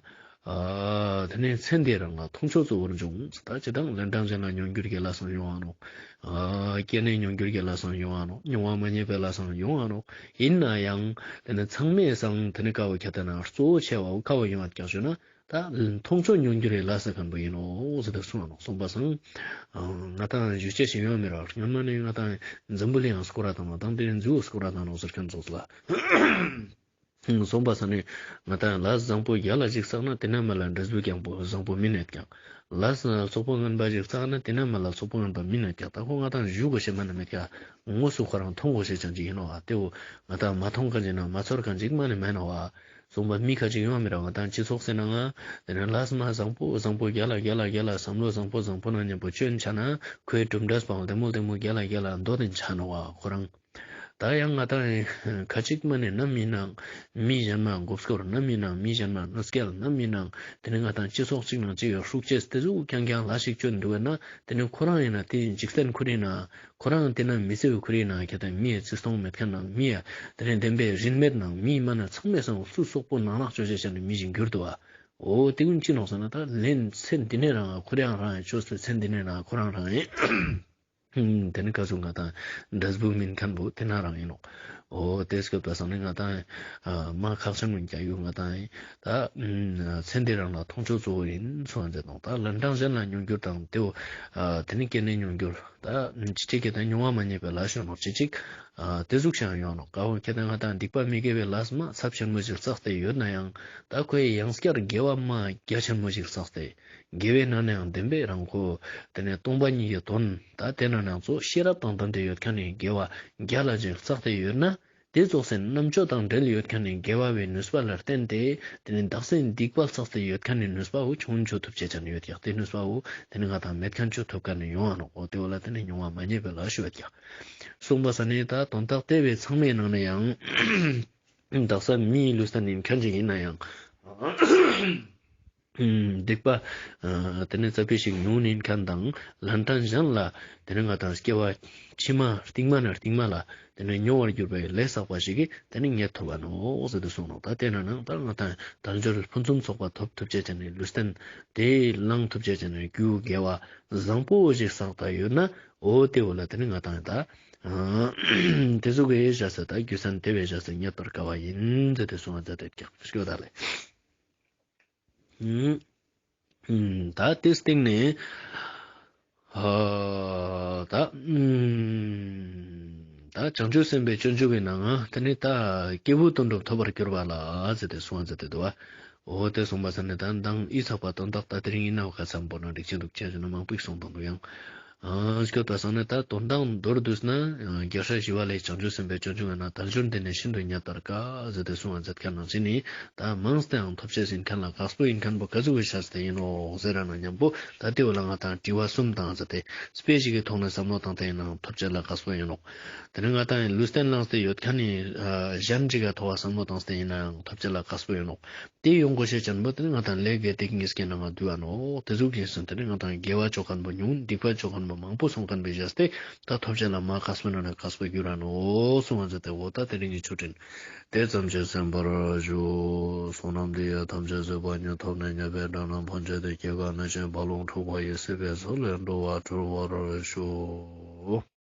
དེ་ནས་ཚེ་འདི་རང་ལ་མཐོང་ཆོས་གཙོ་བོར་འབྱུང་། ད་ཅི་དང་ལན་གྲངས་གཞན་ལ་མྱོང་འགྱུར་གྱི་ལས་སང་ཡོང་བ་ནོག་སྐྱེས་ནས་མྱོང་འགྱུར་གྱི་ལས་སང་ཡོང་བ་ནོག་མྱོང་བ་མ་རྙེད་པའི་ལས་སང་ཡོང་བ་ནོག་ཡིན་ན་ཡང་དེ་ནས་ཚང་མའི་སང་དེ་ནས་ཀ་བོ་ཁྱད་དེ་ན་གཙོ་བོ་ཆེ་བ་བོ་ཀ་བོ་ཡོང་བ་ཀྱག་ཞུ་ན། ད་མཐོང་ཆོས་མྱོང་འགྱུར་རེ་ལ་ས་མཁན་པོ་ཡིན་ནོག་ཟེར་ཏེ་གསུངས་ནོག་གསུངས་པ་སང་། ང་དང་ཞུ་ཅེས་ཤིག་ཡོང་མི་རག་སྔོན་མ་ནས་ང་དང་འཛམ་བུ་གླིང་ཡང་སྐོར་ར་བཏང་ནོག་དང་དེ་ནས་འཛུལ་སྐོར་ར་བཏང་ནོག་ཟེར་མཁན་ཚོགས་ལ། གསུངས་པ་སང་ནས་ང་དང་ལས་བཟང་པོ་རྒྱལ་ལ་ཞིག་བསགས་ན་དེ་ན་མ་ལ་འབྲས་བུ་རྐྱང་པོ་བཟང་པོ་མི་གནས་ཀྱང་། ལས་ཚོགས་པོ་ངན་པ་ཞིག་བསགས་ན་དེ་ན་མ་ལ་ཚོགས་པོ་ངན་པ་མི་གནས་ཀྱང་ད་ཁོ་ང་དང་ཞུ་དགོས་ཤེས་མ་ནི་མེད་ཀྱང་དངོས་སུ་ཁོ་རང་མཐོང་དགོས་ཤེས་ཅན་ཅིག་ཡིན་ནོག་ཨ་དེ་བོ་ང་དང་མ་མཐོང་མཁན་ཅིག་ན་མ་ཚོར་མཁན་ཅིག་མ་ནི་མེད་ནོག་ཨ། གསུངས་པ་མི་ཁ་ཅིག་ཡོང་མི་ར་ང་དང་སྤྱི་ཚོགས་ཟེར་ན་ང་དེ་ནས་ལས་མ་བཟང་པོ་བཟང་པོ་རྒྱལ་ལ་རྒྱལ་ལ་རྒྱལ་ལ་བསམ་བློ་བཟང་པོ་བཟང་པོ་ན་མཉམ་པོ་སྐྱོན་ཆ་ན་ཁོའི་གྲུབ་འབྲས་པའང་བདེ་མོ་བདེ་མོ་རྒྱལ་ལ་རྒྱལ་ལ་འདོད་དེ་ཆ་ནོག་བ་ཁོ་རང་། ད་ཡང་ང་དང་ཁ་ཅིག་མ་ནས་ནམ་ཡིན་ནའང་མི་གཞན་མ་མགོ་སྐོར་ནམ་ཡིན་ནའང་མི་གཞན་མ་གནོད་སྐྱེལ་ནམ་ཡིན་ནའང་དེ་ནས་ང་དང་སྤྱི་ཚོགས་གཅིག་ནང་གཅིག་ཡོད་ཧྲུག་ཅེས་དེ་ཟུག་རྐྱང་རྐྱང་ལ་ཞིག་སྐྱོན་འདུག་བས་ན་དེ་ནས་ཁོ་རང་ཡིན་ན་དེ་འཇིག་རྟེན་ཁོ་རེ་ན། ཁོ་རང་དེ་ན་མི་ཚེ་བོ་ཁོ་རེ་ན་ཁྱད་དང་མིའི་བརྩི་སྟོང་མེད་མཁན་ནང་མི་ཡ་དེ་ནས་བདེན་པའི་རིན་མེད་ནང་མིའི་མ་ན་ཚང་མའི་སང་སུ་སོག་པོ་ནང་ནག་ཅོ་ཅེས་ཅན་མི་ཞིག་འགྱུར་འདུག་བ། འོ་དེ་ཀུན་ཅི་ནོག་ཟེར་ན་ད་ལན་ཚེ་འདི་ནས་རང་ཁོ་རང་རང་ཡང་ཆོས་སུ་ཚེ་འདི་ནས་རང་ཁོ་རང་རང་ཡིན། དེ་ནི་ཀ་ཟུག་ང་དང་འབྲས་བུ་སྨིན་མཁན་པོ་དེ་ན་རང་ཡིན་ནོག་འོ་དེ་སྐབས་པ་སང་ནི་ང་དང་མ་ཁག་ཆེན་མོ་རྒྱག་ཡུལ་ང་དང་ད་ཚེ་འདི་རང་ལ་མཐོང་ཆོས་གཙོ་བོ་ཡིན་གསུངས་མཛད་ནོག་ད་ལན་གྲངས་གཞན་ལ་མྱོང་འགྱུར་དང་དེ་བོ་དེ་ནི་སྐྱེས་ནས་མྱོང་འགྱུར། ད་ཅི་ཅིག་གི་ད་མྱོང་བ་མ་རྙེད་པའི་ལ་ཞུ་ནོག་ཅི་ཅིག་དེ་ཟུག་ཤང་ཡོང་ནོག་ཀ་བོ་ཁྱེད་ད་ང་དང་སྡིག་པ་མི་དགེ་བའི་ལས་མ་ཚབས་ཆེན་མོ་ཞིག་བསགས་ཏེ་ཡོད་ན་ཡང་ད་ཁོའི་ཡང་སྐྱར་དགེ་བ་མ་རྒྱ་ཆེན་མོ་ཞིག་བསགས་ཏེ་དགེ་བའི་ནང་ནའང་བདེན་པའི་རང་ཁོ་དེ་ནས་སྟོང་པ་ཉིད་ཀྱི་དོན་ད་དེ་ན་ནང་ཚོ་ཤེས་རབ་དང་ལྡན་ཏེ་ཡོད་མཁན་ནི་དགེ་བ་རྒྱ་ལ་ཅིག་བསགས་ཏེ་ཡོད་ན། དེ་ཙོགས་སེ་རྣམ་དཔྱོད་དང་འབྲེལ་ཡོད་མཁན་ནི་དགེ་བ་བའི་ནུས་པ་ལ་བརྟེན་ཏེ་དེ་ནི་བདག་སེམས་སྡིག་པ་བསགས་ཏེ་ཡོད་མཁན་ནི་ནུས་པ་བོ་ཆུང་ཆུང་ཐུབ་ཅེས་ཅན་ཡོད་ཀྱག་དེ་ནུས་པ་བོ་དེ་ནི་ང་དང་མེད་མཁན་ཆུ་ཐུབ་མཁན་ནི་ཡོང་བ་ནོག་འོ་དེ་བོ་ལ་དེ་ནི་མྱོང་བ་མ་རྙེད་པའི་ལ་ཞུ་བ་ཀྱག་གསུངས་པ་ས་ནི་ད་དོན་དག་དེ་བས་ཚང་མའི་ནང་ནས་ཡང་དག་ས་མིའི་ལུས་རྟེན་ཡིན་མཁན་ཅིག་ཡིན་ན་ཡང་། སྡིག་པ། དེ་ནས་རྩ་བའི་ཞིག་ཉུང་ནིན་མཁན་དང་ལན་གྲངས་གཞན་ལ་དེ་ནས་ང་དང་སྐྱེ་བ་ཕྱི་མ་རྟིང་མ་ནས་རྟིང་མ་ལ་དེ་ནས་མྱོང་བར་གྱུར་པའི་ལས་བསགས་པ་ཞིག་གིས་དེ་ནས་རྙེད་ཐུབ་བ་ནོག་ཟེར་ཏེ་གསུངས་ནོག་ད་དེ་ན་ནང་ད་ང་དང་དལ་འབྱོར་ཕུན་སུམ་ཚོགས་པ་ཐོབ་ཐུབ་ཅེས་ཅན་ནི་ལུས་རྟེན་དེ་བླང་ཐུབ་ཅེས་ཅན་ནི་རྒྱུ་དགེ་བ་བཟང་པོ་ཞིག་བསགས་ད་ཡོད་ན་འོ་དེ་བོ་ལ་དེ་ནས་ང་དང་ད་དེ་ཟུག་གི་བཞག་ས་ད་རྒྱུ་མཚན་དེ་བས་བཞག་ས་རྙེད་པར་དཀའ་བ་ཡིན་ཟེར་ཏེ་གསུངས་པ་མཛད་དེ་ཀྱག་ཤོད་ད་ལེ། ད་དེ་སྟེང་ནས་ད་ད་བྱང་ཆུབ་སེམས་དཔའི་སྤྱོད་འཇུག་གི་ནང་ང་དེ་ནི་ད་སྐྱེས་བུ་དོན་གྲུབ་ཐོབ་པར་གྱུར་པ་ལ་ཟེར་ཏེ་གསུངས་ཟེར་ཏེ་འདུག་བ། འོ་དེ་གསུངས་པ་ས་ནི་ད་མདང་ཡིད་ཆེས་པ་དོན་དག་ད་དེ་རིང་ཡིན་ན་བ་ཁ་ཚམ་པོ་ན་འགྲིག་ཅི་འདུག་ཅེས་ན་མང་པོ་ཞིག་གསུངས་དང་འདུག་ཡང་། ཨ་སྐྱོད་པ་ས་ནི་ད་དོན་དག་མདོར་བསྡུས་ན་རྒྱལ་སྲས་ཞི་བ་ལྷས་བྱང་ཆུབ་སེམས་དཔའི་སྤྱོད་འཇུག་ན་དལ་འབྱོར་འདི་ནི་ཤིན་ཏུ་ཉག་ལྟར་དཀའ་ཟེར་ཏེ་གསུངས་པ་མཛད་མཁན་ནང་བཞིན་ནི་ད་མངས་ཏེའང་ཐོབ་ཅེས་ཡིན་མཁན་ལ་དཀགས་པོ་ཡིན་མཁན་པོ་ག་ཟུག་གི་ཤ་སྟེ་ཡིན་ནོག་ཟེར་ར་ན་མཉམ་པོ་ད་དེ་བོ་ལ་ང་དང་དྲི་བ་གསུམ་དང་ཟེར་ཏེ་དཔེ་ཞིག་གི་ཐོག་ནས་བསམ་བློ་བཏང་སྟེ་ཡིན་ནའང་ཐོབ་ཅེས་ལ་དཀགས་པོ་ཡིན་ནོག་དེ་ནི་ང་དང་ལུས་རྟེན་བླངས་ཏེ་ཡོད་མཁན་ནི་གཞན་ཅིག་ག་ཐོག་བ་བསམ་བློ་བཏང་སྟེ་ཡིན་ནའང་ཐོབ་ཅེས་ལ་དཀགས་པོ་ཡིན་ནོག་དེ་ཡོང་དགོས་ཤེས་ཅན་པོ་དེ་ནི་ང་དང་ལས་དགེ་སྡིག་གཉིས་ཀའི་ནང་ང་འདུས་པ་ནོག་དེ་ཟུག་གི་སོང་དེ་ནི་ང་དང་དགེ་བ་ཅོ་མཁན་པོ་ཉུང་སྡིག་པ་ཅོ་མཁན་པོ་མང་པོ་སོང་མཁན་པོ་བཞག་སྟེ་ད་ཐོབ་ཅེས་ལ་མ་དཀགས་པོ་ན་ནི་དཀགས་པོ་འགྱུར་ར་ནོག་གསུངས་པ་མཛད་དེ་འོ་ད་དེ་རིང་གི་ཆོས་འཕྲིན་དེ་ཙམ་གྱིས་ཟིན་པར་ཞུ། བསོད་ནམས་འདི་ཡིས་ཐམས་ཅད་གཟིགས་པ་ཉིད། ཐོབ་ནས་ཉེས་པའི་དགྲ་རྣམས་ཕམ་བྱས་ཏེ། སྐྱེ་རྒ་ན་འཆིའི་རྦ་ཀློང་འཁྲུགས་པ་ཡི། སྲིད་པའི་མཚོ་ལས་འགྲོ་བ་སྒྲོལ་བར་ཤོག།